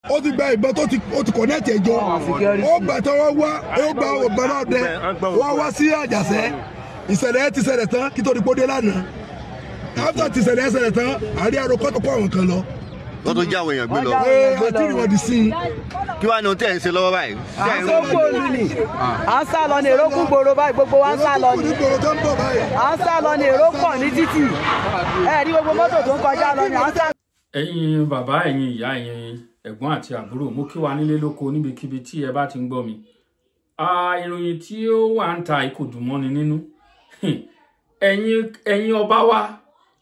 Ó ti gba ìbọn tó ti ó ti connect ẹjọ́, ó gbà tí wọ́n wá, ó gba ọ̀gbọ́n náà dẹ, wọ́n wá sí Àjàṣẹ́. Ìṣẹ̀lẹ̀ ti ṣẹlẹ̀ tán kí tó di pódé lánàá. After ti ṣẹlẹ̀ ṣẹlẹ̀ tán, àrí àròkọ́ tó kọ́ àwọn kan lọ. Wọ́n tó já àwọn èèyàn gbé lọ. Ee, àti ìwọ̀n di sí i. Kí wàá ní ohun tẹ́ ẹ̀ ń ṣe lọ́wọ́ báyìí? À ń sókò lù ní. À ń sá lọ ní èrò kún gbòòrò báyìí, gbogbo wa ń sá lọ ní. À ń sá lọ ní èrò pọ̀ ní títì. Ẹ rí gbogbo mọ́tò tó ń kọjá lọ ní à ń sá. Ẹ̀yin bàbá, ẹ̀yin ìyá, ẹ̀yin ẹ̀gbọ́n àti àbúrò, mo kí wa nílé lóko níbikíbi tí ẹ bá ti ń gbọ́ mi. Ìròyìn tí ó wà ń ta kò dùn mọ́ni nínú. Ẹ̀yin ọba wa,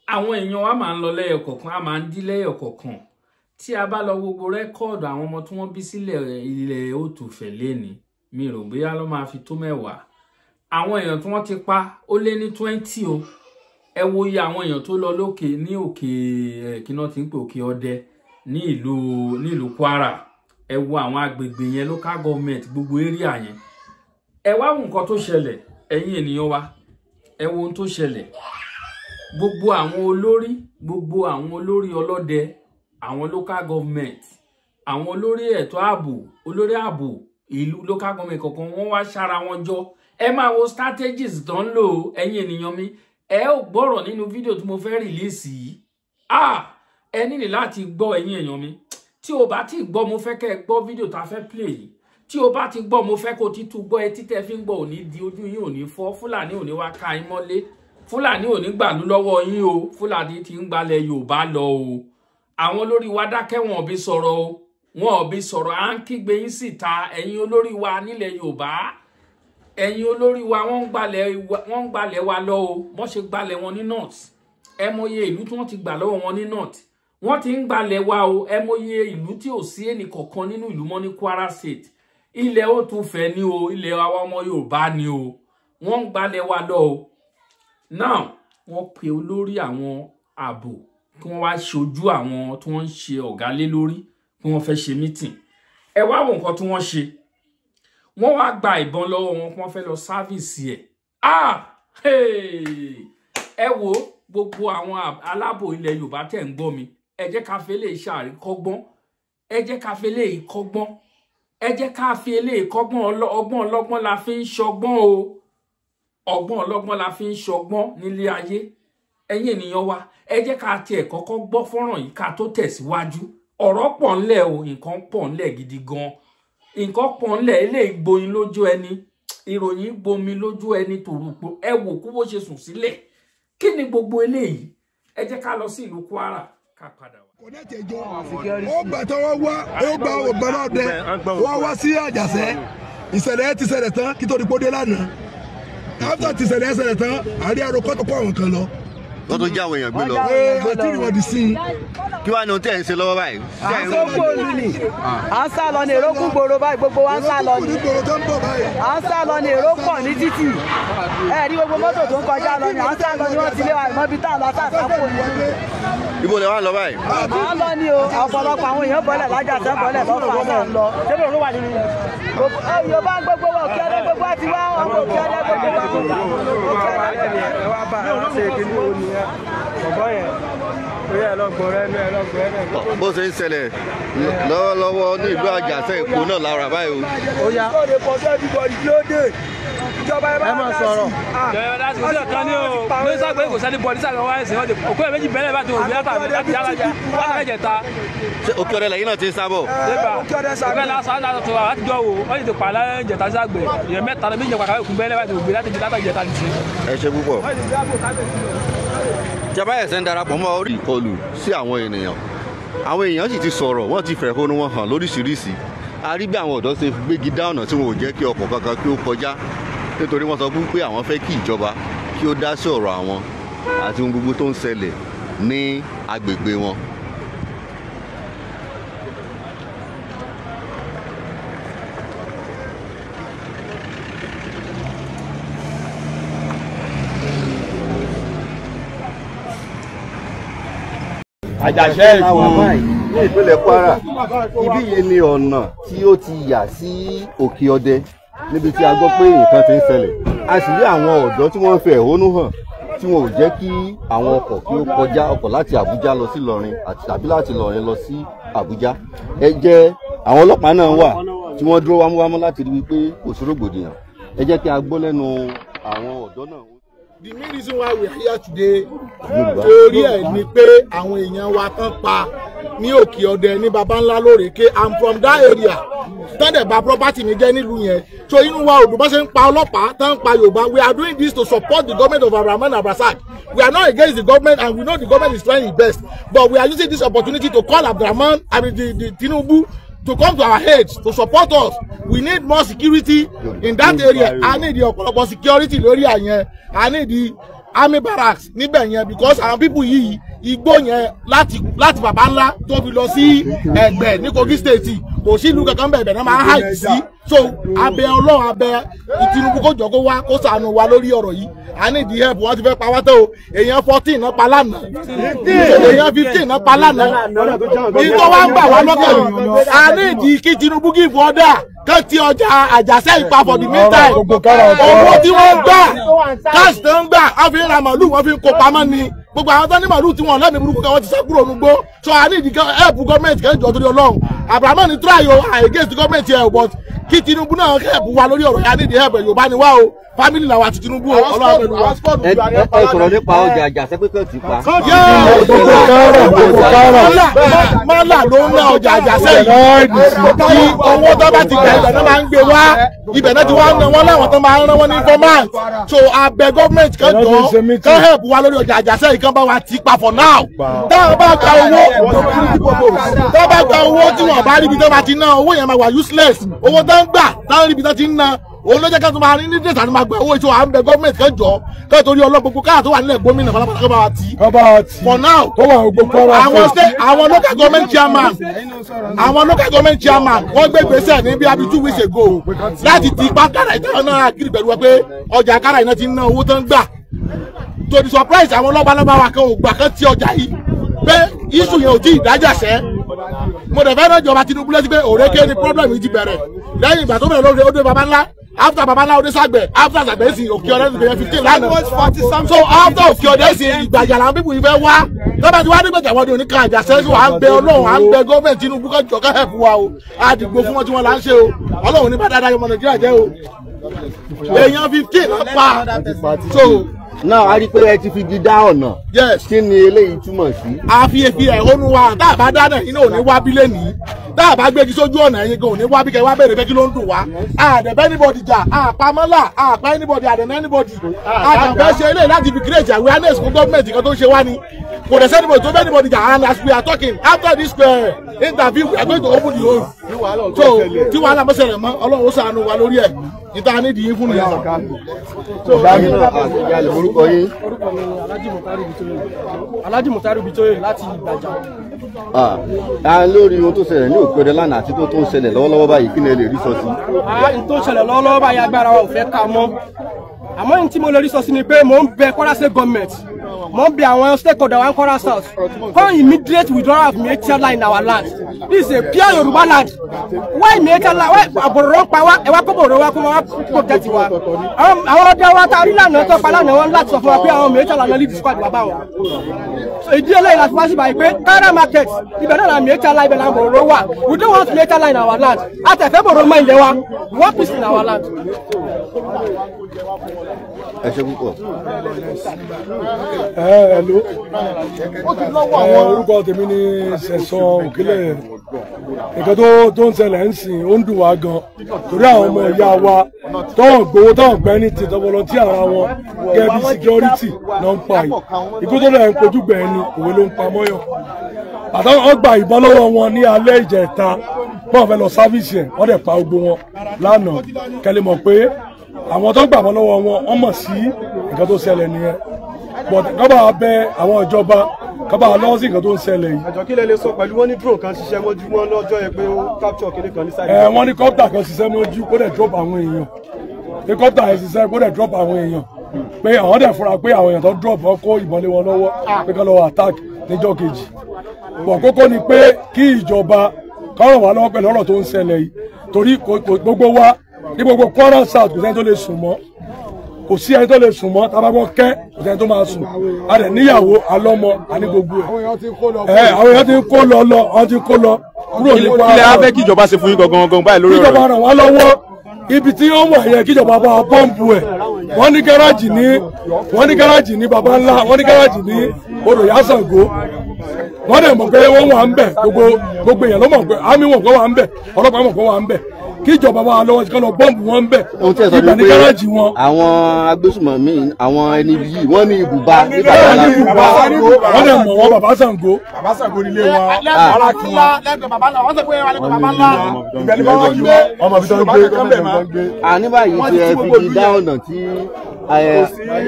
àwọn èèyàn wa máa ń lọ lẹ́yọ̀ kọ̀ọ̀kan, a máa ń dí lẹ́yọ̀ kọ̀ọ̀kan. Tí a bá lọ gbogbo rẹ́kọ̀dù àwọn ọmọ tí wọ́n bí sílẹ̀ ilẹ̀ Òtùfẹ̀ lẹ́ni, mi rò bóyá ló máa fi tó 10. Àwọn èèyàn tí wọ́n ti pa ó lé ní 20 o. Ẹ wo iye àwọn èèyàn tó lọ lókè ní òkè kíná tí ń pè Òkè Ọdẹ ní ìlú Kwara. Ẹ wo àwọn agbègbè yẹn, local government, gbogbo area yẹn. Ẹ wá wo nǹkan tó ṣẹlẹ̀, ẹ̀yin ènìyàn wa, ẹ wo ohun tó ṣẹlẹ̀. Gbogbo àwọn olórí ọlọ́dẹ, àwọn local government, àwọn olórí ẹ̀tọ́ ààbò, olórí ààbò ìlú local government kọ̀ọ̀kan, wọ́n wá ṣára wọn jọ. Ẹ máa wo strategies tó ń lò, ẹ̀yin ènìyàn mi. Ẹ ó gbọ́rọ̀ nínú fídíò tí mo fẹ́ release yìí. Ẹ nílò láti gbọ́, ẹ̀yin èèyàn mi. Tí o bá ti gbọ́, mo fẹ́ kẹ́ ẹ gbọ́ fídíò tá a fẹ́ play yìí. Tí o bá ti gbọ́, mo fẹ́ kó títú gbọ́. Etí tẹ́ fi ń gbọ́ ò ní di ojú yín, ò ní fọ́. Fúlàní ò ní wá ká yín mọ́lé. Fúlàní ò ní gbàlú lọ́wọ́ yín o. Fúlàní ti ń gbalẹ̀ Yorùbá lọ o. Àwọn olórí wa dákẹ́, wọn ò bí sọ̀rọ̀ o. Wọn ò bí sọ̀rọ̀. À ń kígbe yín síta, ẹ̀yin olórí wa nílẹ̀ Yorùbá. Ẹ̀yin olórí wa, wọ́n ń gbalẹ̀ wa lọ o. Wọ́n ṣe gbalẹ̀ wọn ní north. Ẹ mọye ìlú tí wọ́n ti gbà lọ́wọ́ wọn ní north. Wọ́n ti ń gbalẹ̀ wa o. Ẹ mọye ìlú tí ò sí ẹnì kọ̀ọ̀kan nínú ìlú mọ́ ní Kwara State. Ilẹ̀ Òtùfẹ̀ ni o, ilẹ̀ àwa ọmọ Yorùbá ni o. Wọ́n ń gbalẹ̀ wa lọ o. Now, wọ́n pe olórí àwọn ààbò kí wọ́n wá ṣojú àwọn tí wọ́n ń ṣe ọ̀gá lé lórí, kí wọ́n fẹ́ ṣe meeting. Ẹ wá wo nǹkan tí wọ́n ṣe. Wọ́n wá gba ìbọn lọ́wọ́ wọn, kí wọ́n fẹ́ lọ sáfìsì ẹ̀. Ẹ wo gbogbo àwọn aláàbò ilẹ̀ Yorùbá tẹ̀ ń gbọ́ mi. Ẹ jẹ́ ká fi eléyìí ṣàríkọ́gbọ́n. Ẹ jẹ́ ká fi eléyìí kọ́gbọ́n. Ẹ jẹ́ ká fi eléyìí kọ́gbọ́n. Ọgbọ́n ọlọ́gbọ́n la fi ń ṣọgbọ́n o. Ọgbọ́n ọlọ́gbọ́n la fi ń ṣọgbọ́n nílé ayé. Ẹ̀yin ènìyàn wa, ẹ jẹ́ ká tiẹ̀ kọ́kọ́ gbọ́ fọ́nrán yìí ká tó tẹ̀síwájú. Ọ̀rọ̀ pọ̀ ńlẹ̀ o, nǹkan pọ̀ ńlẹ̀ gidi gan. Nǹkan pọ̀ ńlẹ̀, eléyìí gboyin lójú ẹni, ìròyìn gbomi lójú ẹni tòrùpọ̀. Ẹ wò kú bó ṣe sùn sílẹ̀. Kí ni gbogbo eléyìí? Ẹ jẹ́ ká lọ sí ìlú Kwara ká padà wá. Connect ẹjọ́, ó gbà tí wọ́n wá, ó gba ọ̀gbọ́n náà dẹ, wọ́n wá sí Àjàṣẹ́. Ìṣẹ̀lẹ̀ ti ṣẹlẹ̀ tán kí tó di pódé lánàá. After ti ṣẹlẹ̀ ṣẹlẹ̀ tán, àrí àròkọ́ tó kọ́ àwọn kan lọ. Wọ́n tó já àwọn èèyàn gbé lọ. Àti ìwọ̀n di sí i. Kí wàá ní ohun tẹ́ ẹ̀ ń ṣe lọ́wọ́ báyìí? À ń sókò lù ní. À ń sá lọ ní èrò kún gbòòrò báyìí, gbogbo wa ń sá lọ ní. À ń sá lọ ní èrò pọ̀ ní títì. Ẹ rí gbogbo mọ́tò tó ń kọjá lọ ní. À ń sá lọ ní wọ́n ti lé wa ìmọ̀bí tá a lọ sáà sápò ní. Ibo lẹ wá lọ báyìí? À ń lọ ní o. Ọ̀pọ̀lọpọ̀ àwọn èèyàn bọ́lẹ̀ l'Ájàṣẹ́, bọ́lẹ̀ lọ́fà náà ń lọ. Yorùbá gbogbo wa, Òkè Ọdẹ gbogbo àti wá, ọmọ Òkè Ọdẹ gbogbo wa. Bó ṣe ń ṣẹlẹ̀ lọ́wọ́lọ́wọ́ ní ìlú Àjàṣẹ́ Èkó náà lára báyìí o. Ẹ máa sọ̀rọ̀. Ṣé Òkè Ọdẹ lẹ́yìn náà ti ń sábọ̀? Ẹ ṣe púpọ̀. Ìjọba ẹ̀sẹ̀ ń darapọ̀ mọ́ orí ìkọlù sí àwọn ènìyàn. Àwọn èèyàn sì ti sọ̀rọ̀, wọ́n ti fẹ̀hónú wọn hàn lóríṣiríṣi. A rí bí àwọn ọ̀dọ́ ṣe gbégi dá ọ̀nà tí wọn ò jẹ́ kí ọkọ̀ kankan kí ó kọjá, nítorí wọ́n sọ pé àwọn fẹ́ kí ìjọba kí ó dá sí ọ̀rọ̀ àwọn àti ohun gbogbo tó ń ṣẹlẹ̀ ní agbègbè wọn. Àjàṣẹ́ Èkó ní ìpínlẹ̀ Kwara, ibí yìí ni ọ̀nà tí ó ti yà sí Òkè Ọdẹ níbi tí a gbọ́ pé nǹkan ti ń ṣẹlẹ̀. A sì rí àwọn ọ̀dọ́ tí wọ́n ń fi ẹ̀hónú hàn tí wọn ò jẹ́ kí àwọn ọkọ̀ kí ó kọjá, ọkọ̀ láti Àbújá lọ sí Ìlọrin àti tàbí láti Ìlọrin lọ sí Àbújá. Ẹ jẹ́ àwọn ọlọ́pàá náà wà tí wọ́n dúró wámúwámú láti rí wípé kò sí rògbòdìyàn. Ẹ jẹ́ kí a gbọ́ lẹ́nu àwọn ọ̀dọ́ náà. The main reason why we are here today torí ẹ̀ ni pé àwọn èèyàn wa tán pa ní Òkè Ọdẹ ní baba ńlá lórèké. I'm from that area. Tán dẹ̀ bà property mi jẹ́ nílùú yẹn. So inú wa ò dùn bá ṣe ń pa ọlọ́pàá tán ń pa Yorùbá. We are doing this to support the government of Abdulrahman Abdulrasaq. We are not against the government and we know the government is trying its best. But we are using this opportunity to call Abdulrahman, I mean the Tinubu, to come to our aid, to support us. We need more security in that area. I need the ọ̀pọ̀lọpọ̀ security lórí àyẹn. I need the army barracks níbẹ̀ yẹn because àwọn people yìí igbó yẹn láti bàbá ńlá tó fi lọ sí Ẹ̀gbẹ́ ní Kogi State, kò sí ìlú kankan bẹ̀rẹ̀ náà máa ń hide sí. So abẹ Ọlọ́run, abẹ Tinubu kó jọ kó wá kó ṣàánú wa lórí ọ̀rọ̀ yìí. I need the help. Wọ́n ti fẹ́ pa wá tó o. Èèyàn 14 náà pa lánàá, èèyàn 15 náà pa lánàá. Ìtọ́ wa ń bà wá lọ́kàn. I need the kí Tinubu give order kán ti ọjà Àjàṣẹ́ ìpa for the meantime. Owó tí wọ́n ń gbà, cash tó ń gbà, wọ́n fi ń ra màlúù, wọ́n fi ń kó pamọ́ ni. Gbogbo àwọn tó ní màlúù tí wọ́n lẹ́mìí burúkú kan wọ́n ti sá kúrò nugbó. So I need the help government kẹ́ jọ torí Ọlọ́run. Abdulrahman ni try o against the government here, but kí Tinubu náà help wa lórí ọ̀rọ̀ yẹn. I need the help. Yorùbá ni wá o, family làwọn àti Tinubu o. Ọlọ́run pẹ̀lú wa. Ẹ sọ̀rọ̀ nípa ọjà Àjàṣẹ́ pé kàn ti pa. Mọ́là ló ń ná ọjà Àjàṣẹ́ yìí. Kí owó tó bá ti gbà ibẹ̀ náà máa ń gbé wá, ibẹ̀ náà ti wá ń ná wọn láwọn tó máa ń rán wọn ní informant. So abẹ gọ́ọ̀mẹ̀ntì kan jọ kán help wa lórí ọjà Àjàṣẹ́ yìí, kán bá wa ti pa for now. Táwọn bá gba owó, tó bá gba owó tí wọ́n bá ríbi tó bá ti ná owó yẹn máa wà useless. Owó tó ń gbà táwọn ríbi tó ti ń ná òun ló jẹ́ ká tó máa rí ní dèsà tó máa gba owó. Ìṣó à ń bẹ gọ́ọ̀mẹ̀ntì kan jọ ká torí ọlọ́gbogbo káà tó wà nílẹ̀ gómìnà pátápátá kó bá wa tì. For now, àwọn state, àwọn local government chairman, àwọn local government chairman wọ́n gbé gbèsè ní bí abi 2 weeks ago láti ti ipá kára ìtàn náà kiri pẹ̀lú wọn pé ọjà kára iná ti ń ná owó tó ń gbà. To the surprise àwọn lọ́balọ́ba wa kan ò gbà kan ti ọjà yìí pé issue yẹn ò tí ì dájàṣẹ́. Mo dẹ̀ fẹ́ náà jọba Tinubu létí pé òrékè ni problem yìí ti bẹ̀rẹ̀. Lẹ́yìn ìgbà tó bẹ̀rẹ̀ lórí ó dé baba ńlá, after baba ńlá ó dé sàgbẹ̀, after sàgbẹ̀ sí Òkè Ọdẹ ti bẹ̀rẹ̀ 15 lánàá. So after Òkè Ọdẹ sí ìgbàjà làwọn pípù yìí fẹ́ wá. Tọ́ba ti wá nígbàjà wọn ni oníkan Àjàṣẹ́ sí. À ń bẹ Ọlọ́run, à ń bẹ gọ́ọ̀mẹ̀ntì Tinubu kó jọ ká help wa o. Àdìgbò fún wọn tí wọ́n là ń ṣe o. Ọlọ́run ní bá dáadáa ọmọ Nàìjíríà jẹ́ o. Èèyàn 15 náà pa. So náà a rí pé ẹ ti fi igi dá ọ̀nà. Yes. Kí ni eléyìí túmọ̀ sí? A fi efi ẹ̀hónú wa tá a bá dáná iná ò ní wá bí lẹ́nìí. Tá a bá gbégi sójú ọ̀nà ẹ̀yin gan ò ní wá bí kẹ́ wá béèrè pé kí ló ń dùn wá. Àdẹ̀bẹ́ anybody jà, àpamọ́là, àpá anybody, àdẹ̀nà anybody. Àdẹ̀bẹ́ ṣe eléyìí láti fi create awareness fún gọ́ọ̀mẹ̀ntì kan tó ń ṣe wá ni. Kò dẹ̀ sẹ́nibọ̀dì tó bẹ́ anybody jà, and as we are talking after this interview we are going to open the road. So tí wàhálà mọ́sẹ̀rẹ̀ mọ́, Ọlọ́run ó ṣàánú wa lórí ẹ̀. Níta nídìí yín fún mi. Orúkọ yín? Orúkọ mi ni Alhaji Mutaru Bitoye láti Ìgbàjà. Lórí ohun tó ṣẹlẹ̀ ní Òkè Ọdẹ lánàá àti tó ń ṣẹlẹ̀ lọ́wọ́lọ́wọ́ báyìí, kí ni ẹ lè rí sọ sí? Ohun tó ṣẹlẹ̀ lọ́wọ́lọ́wọ́ báyìí agbára wa ò fẹ́ ká mọ́. Àmọ́ ohun tí mo lè rí sọ sí ni pé mò ń bẹ Kwara State government, mò ń bẹ àwọn stakeholder wa ń Kwara South, come immediate withdrawal of Miyetti Allah in our land. This is a pure Yoruba land. Why Miyetti Allah? Why àbòrò ń pa wá? Ẹ wá kó bòrò wá kó máa protect wa. Àwọn ọdẹ wa tá a rí lánàá tó pa lánàá wọn láti sọ fún wa pé àwọn Miyetti Allah náà lead squad wà bá wọn. So ìdí eléyìí la fi wá sí báyìí pé Kwara market ibẹ̀ náà la Miyetti Allah, ibẹ̀ la bòrò wà. We don't want Miyetti Allah in our land. Àtẹ̀fẹ́ bòrò mọ́ ilẹ̀ wa. We want peace in our land. Ẹ ṣé púpọ̀. Hello. Orúkọ tèmi ni Sẹ̀san Òkèlè. Nǹkan tó ń ṣẹlẹ̀ ń sìn ó ń dùn wá gan torí àwọn ọmọ ìyá wa tọ́wọ̀n gbowó tọ́wọ̀n gbẹ́ ní ti tọ́wọ́ tí ara wọn gẹ́gẹ́ bí security náà ń pa yìí. Ikú tó dẹ̀ ń kojú gbẹ̀ ni òwe ló ń pa mọ́yàn. Àtàwọn ọgbà ìbọn lọ́wọ́ wọn ní alẹ́ ìjẹta, wọ́n fẹ́ lọ sáfíìsì ẹ̀, wọ́n dẹ̀ pa gbogbo wọn lánàá. Kẹ́lẹ́ mọ̀ pé àwọn tó gbà wọ́n lọ́wọ́ wọn wọ́n mọ̀ sí nǹkan tó ṣẹlẹ̀ nìyẹn. But kọ́ba bẹ àwọn ìjọba kọ́ba lọ́wọ́ sí nǹkan tó ń ṣẹlẹ̀ yìí. Àjọ kí lẹ lè sọ pẹ̀lú wọn ní drone kan ṣiṣẹ́ mọ́jú wọn lọ́jọ́ yẹn pé ó capture kinní kan ní sáyẹn. Ẹ wọ́n ní kọ́pítà kan ṣiṣẹ́ mọ́jú kó dẹ̀ drop àwọn èèyàn. Pé kọ́pítà yẹn ṣiṣẹ́ kó dẹ̀ drop àwọn èèyàn. Pé àwọn dẹ̀ fura pé àwọn èèyàn tó drop wọn kó ìbọn lé wọn lọ́wọ́ pé kán lọ attack níjọ́ kejì. Bọ̀ kókó ni pé kí ìjọba kó ràn wá lọ́wọ́ pẹ̀lú ọ̀rọ̀ tó ń ṣẹlẹ̀ yìí torí gbogbo wa ní gbogbo Kwara South kò sẹ́ni tó lè sùn mọ́. Kò sí ẹni tó lè sùn mọ́, tá a bá gbọ́ kẹ́, kò sí ẹni tó máa sùn. A dẹ̀ níyàwó, alọ́mọ, a ní gbogbo ẹ̀. Àwọn èèyàn ti ń kó lọ lọ, wọ́n ti kó lọ kúrò ní Kwara. Kí lẹ á fẹ́ kí ìjọba ṣe fún yín gangan gangan báyìí lórí ọ̀rọ̀? Kíjọba ràn wá lọ́wọ́. Ibi tí ó wà yẹn kíjọba bá pọ́ǹpù ẹ̀. Wọ́n ní gáràjì ní, wọ́n ní gáràjì ní baba ńlá, wọ́n ní gáràjì ní odò Ìyá Ṣàngó. Wọ́n dẹ̀ mọ̀ pé wọ́n wà ń bẹ̀, gbogbo èèyàn ló mọ̀ pé àmì wọn kò wà ń bẹ̀, ọlọ́pàá mọ̀ kó wà ń bẹ̀. Kíjọba bá lọ́wọ́ sí kán lọ bọ́ǹbù wọn ń bẹ̀. Ohun tí ẹ sọ Ibẹ̀ ni ní pé gáràjì wọn. àwọn agbésùmọ̀mí, àwọn ẹni yìí, wọ́n ní ibùba ní baba ńlá. Wọ́n dẹ̀ mọ̀ wọ́n baba Ṣàngó. Bàbá Ṣàngó nílé wọn. Lẹ́gbẹ̀ẹ́ bàbá ńlá, wọ́n sọ pé wọ́n lẹ́gbẹ̀ẹ́ bàbá ńlá. Ìbẹ̀lẹ̀ bá wọn gbé. Ọmọ ibi tó ń gbé. A ní báyìí tí ẹ fi di dá ọ̀nà tí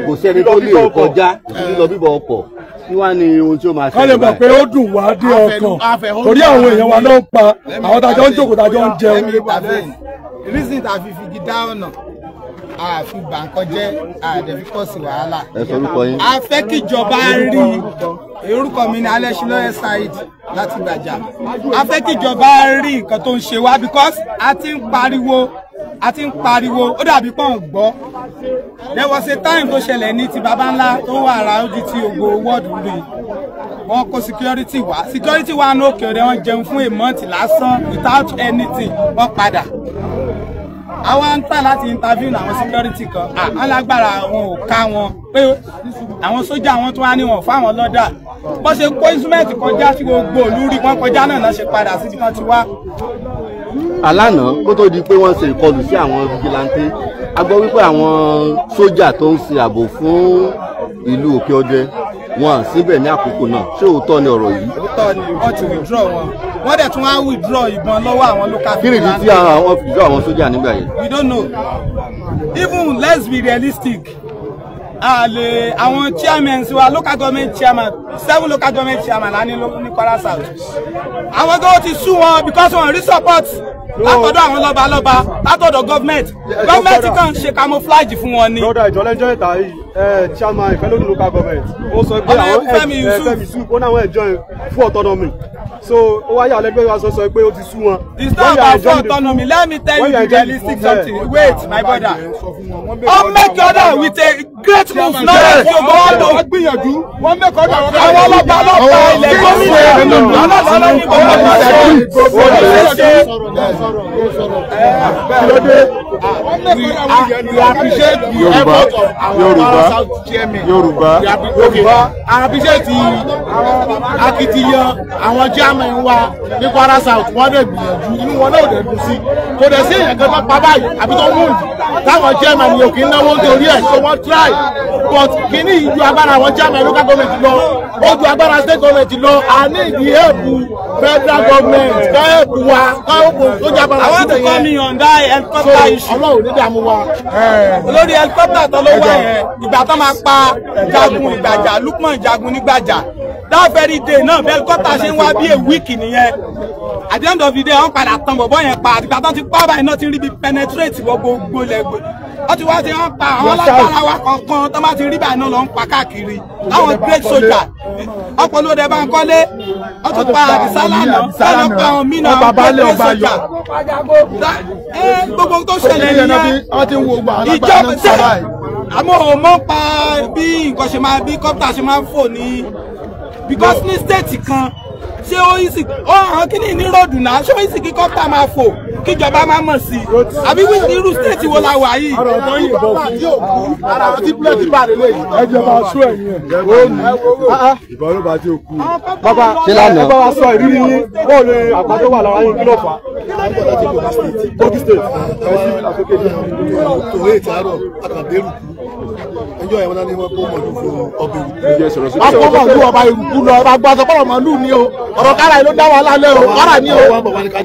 kò sẹ́ni tó lè kọjá, kò sí lílọ bíbọ̀ ọkọ̀, kí wàá ní ohun tí ó máa Ká lè ṣẹlẹ̀ mọ̀ pé báyìí? ó dùn wá dé ọkàn torí àwọn èèyàn wa ló ń pa àwọn tájọ́ ń jókòó, tájọ́ ń jẹun. Reason tá a fi figi dá ọ̀nà, a fi bà nǹkan jẹ́, a dẹ̀ fi kọ́ sí wàhálà. Ẹ sọ orúkọ yín. A fẹ́ kíjọba rí i. Orúkọ mi ni Alẹ́ṣinlọ́yẹ Saheed láti Gbàjà. A fẹ́ kíjọba rí nǹkan tó ń ṣe wá because a ti ń pariwo, a ti ń pariwo, ó dàbí pọ́n gbọ́. There was a time tó ṣẹlẹ̀ ní ti baba ńlá tó wà ráúdí tí ògo wọ́ọ̀dù rí, wọ́n kó security wá, security wá ní òkè ọ̀rẹ́, wọ́n jẹun fún a month lásán without anything, wọ́n padà. Àwa ń tà láti interview àwọn security kan, àwọn lágbára àwọn ò ká wọn pé àwọn sójà wọn tó wá ní wọn fáwọn lọ́dà bó ṣe kó instrument kọjá sí gbogbo ìlú rí wọn kọjá náà náà ṣe padà síbi tán ti wá. Alánà kó tó di pé wọ́n ṣe ìkọlù sí àwọn vigilante, a gbọ́ wípé àwọn sójà tó ń ṣe ààbò fún ìlú Òkè Ọdẹ wọn síbẹ̀ ní àkókò náà. Ṣé òótọ́ ni ọ̀rọ̀ yìí? Òótọ́ ni, wọ́n ti withdraw wọn, wọ́n dẹ̀ tún wá withdraw ìbọn lọ́wọ́ àwọn local Kí nìdí tí àwọn fi withdraw àwọn sójà nígbà yẹn? We don't know. Even, let's be realistic, a lè àwọn chairmen wa, local government chairman, seven local government chairman la ní ní Kwara South. Àwọn tó ti sú wọn because wọn rí support látọ̀dọ̀ àwọn lọ́balọ́ba, látọ̀dọ̀ government. Government kàn ṣe camouflage fún wọn ni. Brother, ìjọ lẹ́jọ́ ìta yìí, chairman Ìfẹ́lódùn local government, ó sọ pé àwọn Fẹ́mi Yusuf. Fẹ́mi Yusuf, ó náwọn ẹ̀jọ́ fún autonomy, so ó wáyé àlẹ́gbẹ́ wa sọ pé ó ti sú wọn. It's not about full autonomy. Let me tell you the realistic something. Wait, my brother. Ó make order with a great move náà tí o gbọ́ lò. Gbìyànjú, wọ́n make order wọn. Àwọn ọlọ́pàá ọlọ́pàá ilẹ̀ gómìnà ọlọ́pàá ní gbogbo We appreciate the effort of our Kwara South chairman. Yorùbá. Yorùbá. I appreciate the akitiyan àwọn chairman wa ní Kwara South. Wọ́n dẹ̀ gbìyànjú, inú wọn náà dẹ̀ dùn sí. Kò dẹ̀ sí èèyàn kan tó pa báyìí àbí tó wound táwọn chairman yóò kí ń náwó nítorí ẹ̀, so wọ́n try, but kíní yìí ju agbára àwọn chairman local government lọ, ó ju agbára state government lọ. A ní ìdí help federal government kọ́ help wa, kọ́ help sójà bára I want to come in on that helicopter issue. Ọlọ́run ní dààmú wa. Olórí helicopter tó ló wà yẹn, ìgbà tó máa pa Jagun Ìgbàjà, Lukman Jagun nígbàjà, that very day náà bí helicopter ṣe ń wá bí a week nìyẹn. At the end of the day, wọ́n padà tán bọ̀bọ́ yẹn pa. Àtìgbà tó ti pa báyìí náà ti rí bí penetrate wọ gbogbo lẹ́gbẹ̀ẹ́. Wọ́n ti wá ti wọ́n pa àwọn alágbára wa kankan tó bá ti rí báyìí náà lọ ń pa káàkiri láwọn great soldier ọpọlọdẹ bá ń kọ́lé. Wọ́n tún pa Àdìsá lánàá, lọ́nà pa àwọn mí náà, great soldier. Gbogbo tó ṣẹlẹ̀ nìyẹn. Ìjọba ṣe àmọ́ ò mọ̀ pa bí nǹkan ṣe máa bí kọ́pútà ṣe máa ń fò ní because ní state kan, ṣé ó yìí sì ó hàn kí ní ní ròdù náà, ṣé ó yìí sì kí kọ́pútà máa fò kíjọba máa mọ̀ sí i? Àbí irú state wo la wà yìí? Ọ̀rọ̀ tó yìnbọn fún. Ara àwọn tí búlẹ̀tì bá lélẹ̀ yìí. Ẹ jẹ́ máa sún ẹ̀yìn ẹ̀. Ìbọn ló bá tí ó kú. Bàbá, Ṣé lánàá? ẹ bá wa sọ ìrírí yín, bóòlù àpá tó wà lára yín, kí ló fà á? Kogi State. Ẹ sí àsókè. Tòwé ìtàárọ̀ akàndérù kú ẹjọ́ yẹn, wọn ní wọn kó mọ̀lú fún ọbẹ̀ òkú. Wọ́n kó màlúù ọba ìrùkú lọ, ọba gbọ́ sọ pé màlúù ni o. Ọ̀rọ̀ kára yìí ló dá wa lálẹ́ o, kára ni o.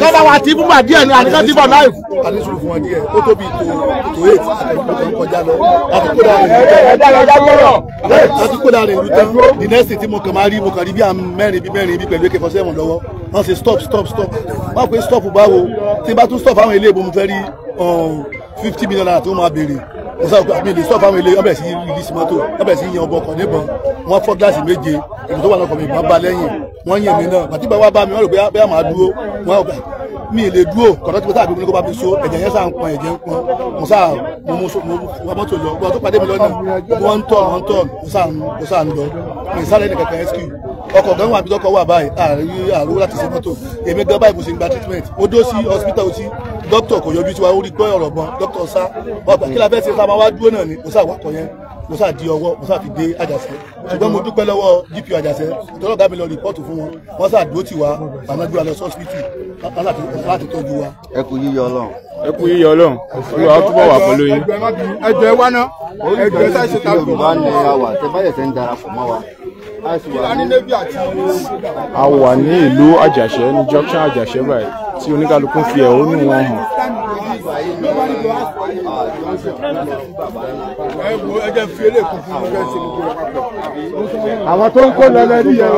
Kọ́ba wa ti fún màdíẹ̀ ni àníkàn ti bọ̀ láì. Àní sùúrù fún wọn díẹ̀, ó tóbi tó 8 àtẹ̀kọ́ kan kọjá lọ láti kó dáa rẹ̀ láti kó dáa rẹ̀ ìlú tán. The next thing tí mo kàn máa rí, mo kàn rí bí àwọn mẹ́rin bí mẹ́rin bí pẹ̀lú AK-47 lọ́wọ́, wọ́n ṣe stop, stop, stop. Wọ́n pe stop báwo? Tí n bá tún stop àwọn ilé ìbò, mo fẹ́ rí 50 million naira tí wọ́n máa béèrè. Mo sá mi lè sọ fáwọn ilé ọbẹ̀ sí rìlísì mọ́tò ọbẹ̀ sí yan ọbọ̀ ọkọ̀ níbọn. Wọ́n fọ́ gíláàsì méje, èmi tó wà lọ́kọ̀ mi ìbọn bá lẹ́yìn. Wọ́n yìn mí náà. Bàtí bá wá bá mi, wọ́n rò pé bẹ́ẹ̀ máa dúró. Wọ́n rò pé mi lè dúró. Kọ̀dọ̀ tí mo sáà bí mo ní kó bá mi so, ẹ̀jẹ̀ yẹn sáà ń pọn, ẹ̀jẹ̀ ń pọn. Mo sáà mo mú mo mọ́tò lọ. Gbọ́dọ̀ tó pàdé mi lọ́nà, wọ́n ń tọ̀, wọ́n ń tọ̀, mo sáà ń lọ. Mi sáré ní kankan rescue. Ọkọ̀ gan wà bí tọkọ̀ wà báyìí, ààrẹ láti ṣe mọ́tò. Èmi gan báyìí mo ṣe ń gba treatment. Mo dó sí hospital sí, dókítà kò yọjú sí wa, ó rí gbọ́ ọ̀rọ̀ gan, dókítà sá. Ọgbà kí la fẹ́ ṣe ká máa wá dúró náà ni, mo sáà wakọ̀ yẹn, mo sáà di ọwọ́, mo sáà fi dé Àjàṣẹ́. Ṣùgbọ́n mo dúpẹ́ lọ́wọ́ DPO Àjàṣẹ́, tọ́lọ́ ọ̀gá mi lọ rìpọ́ọ̀tù fún wọn, wọ́n sáà dúró tì wá, àná gbé wa lọ sọ́sìpítù láti tọ́jú wa. Ẹ kú yíyọ Ọlọ́run. Ẹ kú yíyọ Ọlọ́run. Olúwa ó túbọ̀ wà pẹ̀lú yín. Ẹ jọ̀ọ́ ẹ wá ná. Ẹ jọ̀ọ́ ẹ sáà ṣe ta Yorùbá ni a wà, tẹ bá yẹ̀ ń darapọ̀ mọ́ wa. A wà ní ìlú Àjàṣẹ́ ní junction Àjàṣẹ́ báyìí tí oníkálukú fi ẹ̀hónú wọn hàn. Àwọn tó ń kó lọ lẹ́rí yẹn.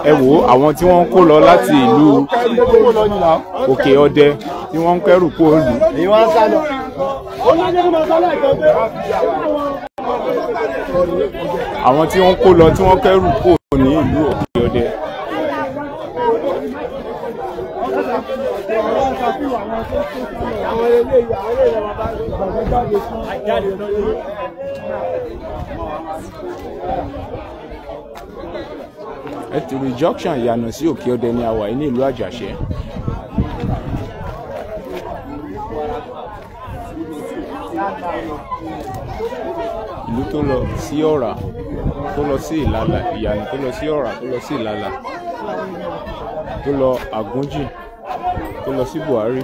Ẹ wo àwọn tí wọ́n ń kó lọ láti ìlú Òkè Ọdẹ tí wọ́n ń kẹ́rù kó lù. Àwọn tí wọ́n kó lọ tí wọ́n kẹ́rù kó ní ìlú Òkè Ọdẹ. Ẹtùrú junction ìyànà sí Òkè Ọdẹ ni a wà ní ìlú Àjàṣẹ́. Ìlú tó lọ sí Ọ̀rà tó lọ sí Ìlàlà, ìyànà tó lọ sí Ọ̀rà tó lọ sí Ìlàlà, tó lọ Àgúnjì, tó lọ sí Buhari.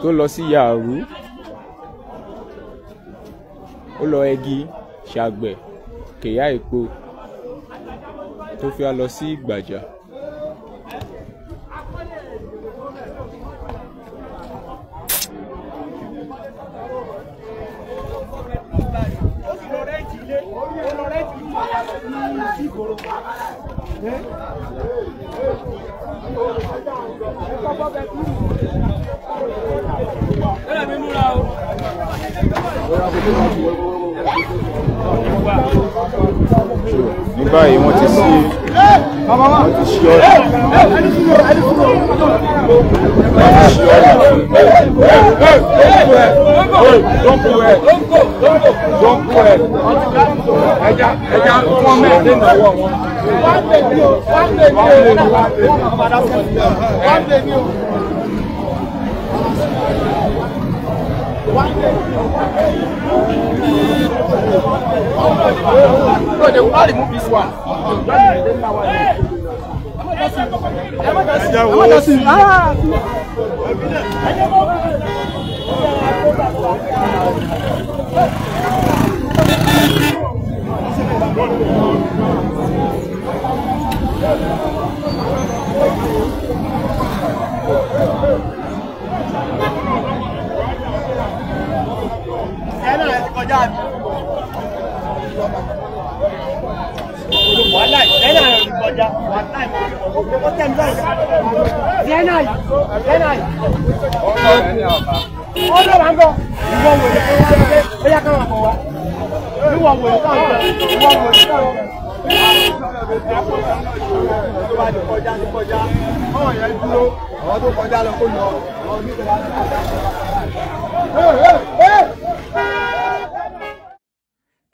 Tó lọ sí Yàrú, ó lọ Ẹ̀gí, Ṣàgbẹ̀, Kèyá Èpo, tó fi wá lọ sí Ìgbàjà. Ní báyìí wọ́n ti ṣí ọ̀nà. No, they will not remove this one.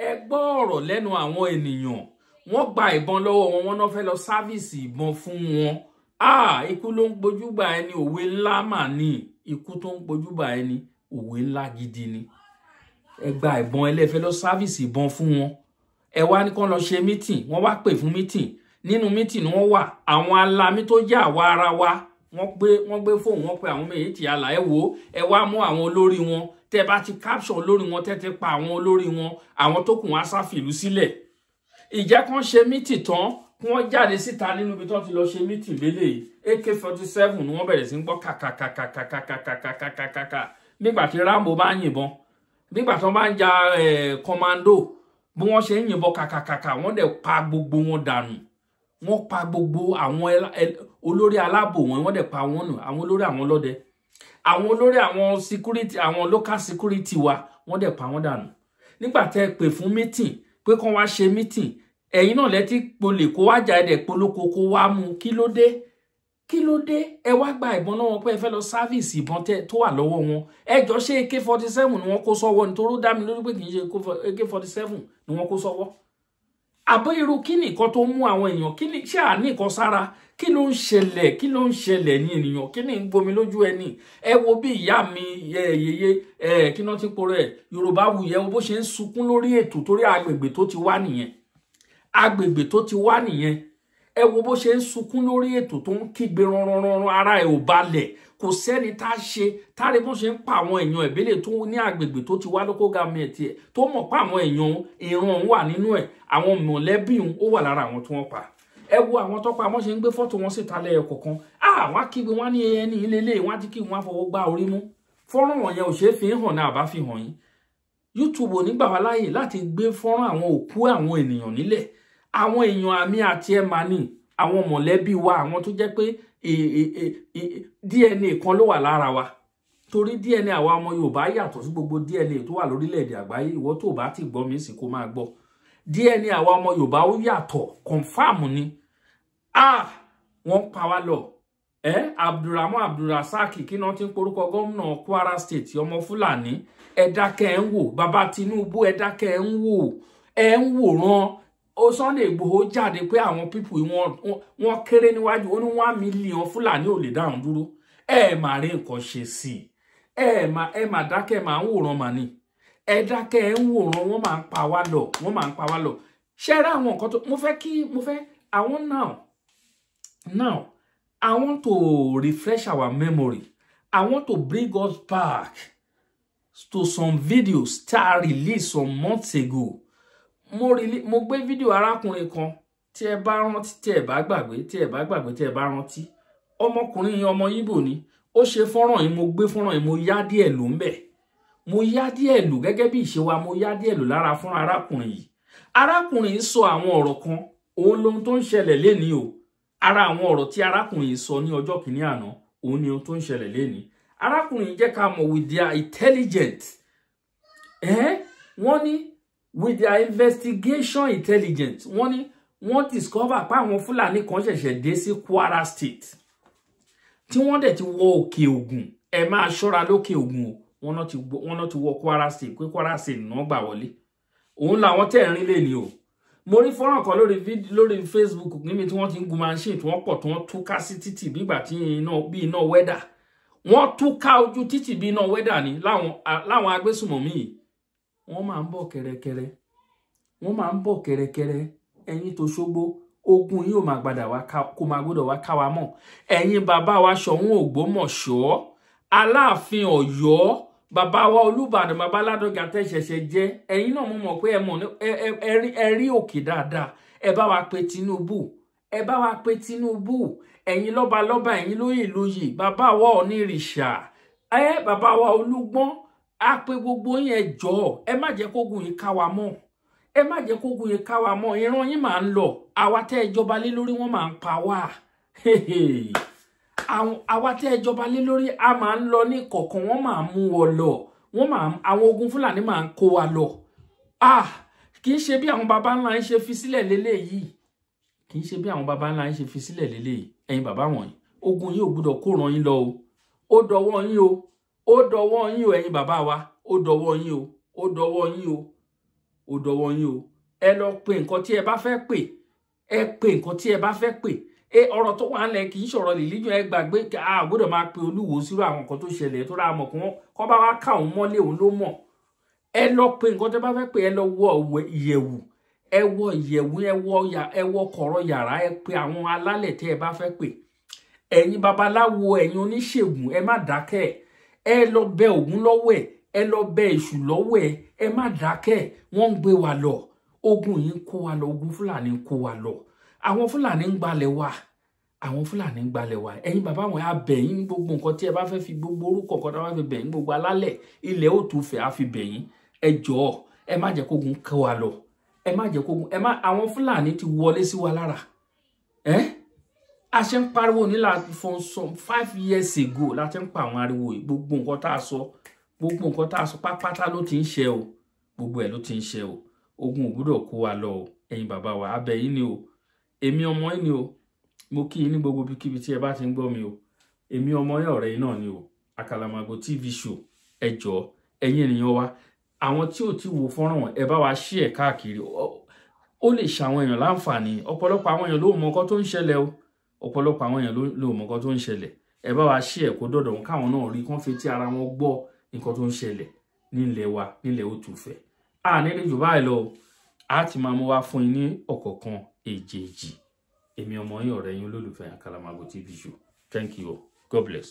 Ẹ gbọ́ ọ̀rọ̀ lẹ́nu àwọn ènìyàn. Wọ́n gba ìbọn lọ́wọ́ wọn, wọ́n náà fẹ́ lọ sáfíìsì ìbọn fún wọn. Ikú ló ń gbójúgbà ẹni, òwe ńlá mà ní. Ikú tó ń gbójúgbà ẹni, òwe ńlá gidi ni. Ẹ gba ìbọn, ẹlẹ́fẹ́ lọ sáfíìsì ìbọn fún wọn. Ẹ wá ní kán lọ ṣe mítìn, wọ́n wá pè fún mítìn. Nínú mítìn ni wọ́n wà. Àwọn alamí tó jẹ́ àwa ara wa, wọ́n gbé fóònù wọn pé àwọn méjèèjì àlà ẹ wò ó, ẹ wá mú àwọn olórí wọn. Tẹ́ bá ti capture olórí wọn, tẹ́ ti pa àwọn olórí wọn, àwọn tó kù wọn á sá fìlú sílẹ̀. Ìjẹ́ kan ṣe mítì tán, kí wọ́n jáde síta nínú ibi tó ti lọ ṣe mítì lélẹ̀ yìí. AK-47 ni wọ́n bẹ̀rẹ̀ sí ń gbọ́ kàkàkàkàkàkàkàkàkàkà. Nígbà tí Rambo bá ń yìnbọn, nígbà tí wọ́n bá ń ja commando, bí wọ́n ṣe ń yìnbọn kàkàkàkà, wọ́n dẹ̀ pa gbogbo wọn dànù. Wọ́n pa gbogbo àwọn olórí aláàbò wọn, wọ́n dẹ̀ pa wọ́n nù. Àwọn olórí àwọn ọlọ́dẹ, àwọn olórí àwọn security, àwọn local security wa, wọ́n dẹ̀ pa wọ́n dànù. Nígbà tẹ́ ẹ pè fún meeting pé kán wá ṣe meeting, ẹ̀yin náà lẹ́tí polè kó wá jà, ẹ̀dẹ̀ polóko kó wá mú. Kí ló dé? Kí ló dé? Ẹ wá gba ìbọn lọ́wọ́ pé ẹ fẹ́ lọ service ìbọn tẹ tó wà lọ́wọ́ wọn. Ẹ jọ, ṣé AK-47 ni wọ́n kó sọ́wọ́? Nítorí ó dá mi lójú pé kì í ṣe AK-47 ni wọ́n kó sọ́wọ́. Àbọ̀ irú kí ni nǹkan tó mú àwọn èèyàn? Kí ni ṣé àní nǹkan sára? Kí ló ń ṣẹlẹ̀? Kí ló ń ṣẹlẹ̀ ní ènìyàn? Kí ni ń gbomi lójú ẹni? Ẹ wo bí ìyá mi yeye ẹ kí náà ti porọ ẹ, Yorùbá wuyẹ, wo bó ṣe ń sunkún lórí ètò, torí agbègbè tó ti wá nìyẹn, agbègbè tó ti wá nìyẹn. Ẹ wo bó ṣe ń sunkún lórí ètò, tó ń kígbe rọrọrọrọ, ara ẹ ò balẹ̀. Kò sẹ́ni tá a ṣe táre bó ṣe ń pa àwọn èèyàn ìbílẹ̀ tó ní agbègbè tó ti wá, local government ẹ̀, tó mọ̀ pé àwọn èèyàn ìran òun wà nínú ẹ̀, àwọn mọ̀lẹ́bí òun ó wà lára àwọn tí wọ́n pa. Ẹ wo àwọn tó pa, wọ́n ṣe ń gbé fọ́tò wọn síta lẹ́yọ kọ̀ọ̀kan. Àwọn akígbe wọn ní ẹni ilé, wọn ti kí wọn fọwọ́ gbá orí mú. Fọ́nrán wọ̀nyẹn ò ṣeé fi hàn náà, àbá fi hàn yín. YouTube ò ní gbà wá láàyè láti gbé fọ́nrán àwọn òkú àwọn ènìyàn nílẹ̀, àwọn èèyàn àmì àti ẹ̀mà ní àwọn mọ̀lẹ́bí wa, àwọn tó jẹ́ pé DNA kan ló wà lára wa, torí DNA àwa ọmọ Yorùbá yàtọ̀ sí gbogbo DNA tó wà lórílẹ̀‐èdè àgbáyé. Ìwọ tó bá ti gbọ́ mi sì kó máa gbọ́, DNA àwa ọmọ Yorùbá ó yàtọ̀, confam ni. Ah, wọ́n pa wá lọ. Ẹ Abdulrahman Abdulrasaq, kí náà ti ń porúkọ gómìnà Kwara State, ọmọ Fúlàní, ẹ dákẹ́ ẹ ń wò. Bàbá Tinubu, ẹ dákẹ́ ẹ ń wò, ẹ ń wòran. Ó Sunday Igboho jáde pé àwọn people wọn kéré níwájú, ó ní 1 million Fúlàní ò lè dáhùn dúró. Ẹ mà rí nǹkan ṣe sí i. Ẹ mà dákẹ́, máa ń wòran mà ní. Ẹ dákẹ́, ẹ ń wòran. Wọ́n máa ń pa wá lọ, wọ́n máa ń pa wá lọ. Ṣé ẹ rí àwọn nǹkan tó mo fẹ́ kí mo fẹ́ àwọn now I want to refresh our memory. I want to bring us back to some videos tá a release some months ago. Mo gbé fídíò arákùnrin kan, tí ẹ bá rántí, tí ẹ bá gbàgbé, tí ẹ bá gbàgbé, tí ẹ bá rántí. Ọmọkùnrin yẹn, ọmọ Ìgbò ni. Ó ṣe fọ́nrán yìí, mo gbé fọ́nrán yìí, mo yá díẹ̀ lò ń bẹ̀. Mo yá díẹ̀ lò gẹ́gẹ́ bí ìṣe wa, mo yá díẹ̀ lò lára fúnra arákùnrin yìí. Arákùnrin yìí sọ àwọn ọ̀rọ̀ kan, òun lohun tó ń ṣẹlẹ̀ lénìí o. Ara àwọn ọ̀rọ̀ tí arákùnrin yìí sọ ní ọjọ́ kìíní àná, òun ni ohun tó ń ṣẹlẹ̀ lénìí. Arákùnrin yìí jẹ́ ká mọ̀ with their intelligent, wọ́n ní with their investigation intelligence, wọ́n ní wọ́n discover pé àwọn Fúlàní kan ṣẹ̀ṣẹ̀ dé sí Kwara State, tí wọ́n dẹ̀ ti wọ Òkè Ògùn. Ẹ máa ṣọ́ra lókè Ògùn o. Wọ́n náà ti wọ Kwara State, pé Kwara State náà gbà wọlé. Òun làwọn tẹ̀ ń rí lè ní o. Mo rí fọ́nrán kan lórí Facebook níbi tí wọ́n ti ń gun machine, tí wọ́n pọ̀, tí wọ́n túká sí títì bí ìgbà tí iná bí iná welder. Wọ́n túká ojú títì bí iná welder ní láwọn agbésùmọ̀mí yìí. Wọ́n máa ń bọ̀ kẹ̀rẹ̀kẹ̀rẹ̀, wọ́n máa ń bọ̀ kẹ̀rẹ̀kẹ̀rẹ̀. Ẹ̀yin tó ṣógbó, ogun yìí ò máa gbàdà wá, kó máa gbọ́dọ̀ wá ká wa mọ̀. Ẹ̀yin bàbá wa Ṣọ̀ún Ògbómọ̀ṣọ́, Aláàfin Ọ̀yọ́, bàbá wa Olúbàdàn, bàbá Ládọjà tẹ́ ṣẹ̀ṣẹ̀ jẹ́, ẹ̀yin náà mo mọ̀ pé ẹ mọ̀, ẹ rí òkè dáadáa. Ẹ bá wa pe Tinubu, ẹ bá wa pe Tinubu. Ẹ̀yin lọ́balọ́ba, ẹ̀yin lóyè lóyè, bàbá wa Onírìṣà, ẹ bàbá wa Olúgbọ́n, a pe gbogbo yín. Ẹ jọ̀ọ́, ẹ má jẹ́ kógun yìí ká wa mọ́, ẹ má jẹ́ kógun yìí ká wa mọ́. Ìran yín máa ń lọ, àwa tẹ́ ẹ jọba lé lórí, wọ́n máa ń pa wá. Àwa tẹ́ ẹ jọba lé lórí, a máa ń lọ ní kọ̀ọ̀kan, wọ́n máa ń mú wọn lọ, wọ́n máa àwọn ogun Fúlàní máa ń kó wa lọ. Ah, kì í ṣe bí àwọn baba ńlá ń ṣe fi sílẹ̀ lélẹ́yìí, kì í ṣe bí àwọn baba ńlá ń ṣe fi sílẹ̀ lélẹ́yìí. Ẹ̀yin bàbá wọ̀nyí, ogun yìí ò gbúdọ̀ kó ràn yín lọ o. Ó dọwọ́ yín o, ó dọwọ́ yín o. Ẹ̀yin bàbá wa, ó dọwọ́ yín o, ó dọwọ́ yín o, ó dọwọ́ yín o. Ẹ lọ pe nǹkan tí ẹ bá fẹ́ pè, ẹ pe nǹkan tí ẹ bá fẹ́ pè. Ẹ ọ̀rọ̀ tó wà ńlẹ̀ kì í ṣọ̀rọ̀ religion. Ẹ gbàgbé, a gbọ́dọ̀ máa pe olúwo sírò àwọn nǹkan tó ṣẹlẹ̀ tó ra mọ̀ kí wọ́n kọ́ bá wá ká òun mọ́lé, òun ló mọ̀. Ẹ lọ pe nǹkan tó bá fẹ́ pè. Ẹ lọ wọ ìyẹ̀wù, ẹ wọ ìyẹ̀wù, ẹ wọ kọ̀rọ̀ yàrá, ẹ pe àwọn alálẹ̀ tẹ́ ẹ bá fẹ́ pè. Ẹ̀yin babaláwo, ẹ̀yin oníṣègùn, ẹ má dákẹ́. Ẹ lọ bẹ Ògún lọ́wọ́ ẹ̀, ẹ lọ bẹ Èṣù lọ́wọ́ ẹ̀. Ẹ má dákẹ́. Wọ́n ń gbé wa lọ, ogun yìí ń kó wa lọ, ogun Fúlàní ń kó wa lọ. Àwọn Fúlàní ń gbalẹ̀ wa, àwọn Fúlàní ń gbalẹ̀ wa. Ẹ̀yin bàbá wọn, á bẹ̀ yín. Gbogbo nǹkan tí ẹ bá fẹ́ fi, gbogbo orúkọ kan tó bá fi bẹ̀ yín, gbogbo alálẹ̀ ilẹ̀ òtúfẹ̀ á fi bẹ̀ yín. Ẹ jọ̀ọ́, ẹ má jẹ́ kógun kó wa lọ, ẹ má jẹ́ kógun, ẹ má. Àwọn Fúlàní ti wọlé sí wa lára. Ẹ́ a ṣe ń pariwo nílà for some 5 years ago la ti ń pa àwọn ariwo yìí. Gbogbo nǹkan tá a sọ, gbogbo nǹkan tá a sọ pápátá ló ti ń ṣe o. Gbogbo ẹ̀ ló ti ń ṣe o. Ogun ò gbúdọ̀ kó wa lọ o. Ẹ̀yin bàbá wa, abẹ yín ni o. Èmi ọmọ yín ni o. Mo kí yín ní gbogbo ibikíbi tí ẹ bá ti ń gbọ́ mi o. Èmi ọmọ yín, ọ̀rẹ́ yín náà ni o, Àkàlàmàgbò TV show. Ẹ jọ̀ọ́, ẹ̀yin ènìyàn wa, àwọn tí ò tí wo fọ́nrán wọn, ẹ bá wa share ẹ̀ káàkiri. Ó lè ṣàwọn èèyàn láǹfààní. Ọ̀pọ̀lọpọ̀ àwọn èèyàn ló mọ nǹkan tó ń ṣẹlẹ̀ o. Ọ̀pọ̀lọpọ̀ àwọn èèyàn ló mọ nǹkan tó ń ṣẹlẹ̀. Ẹ bá wa share ẹ̀ kó dọ̀dọ̀ wọn, káwọn náà rí, kán fi tí ara wọn gbọ́ nǹkan tó ń ṣẹlẹ̀ nílẹ̀ wa, nílẹ̀ Òtùfẹ̀. A nílẹ̀ jù báyìí lọ o. A ti máa mú wá fún yín ní ọ̀kọ̀ọ̀kan èjèèjì. Èmi ọmọ yín, ọ̀rẹ́ yín, olólùfẹ́ Àkàlàmàgbò TV show. Thank you all. God bless.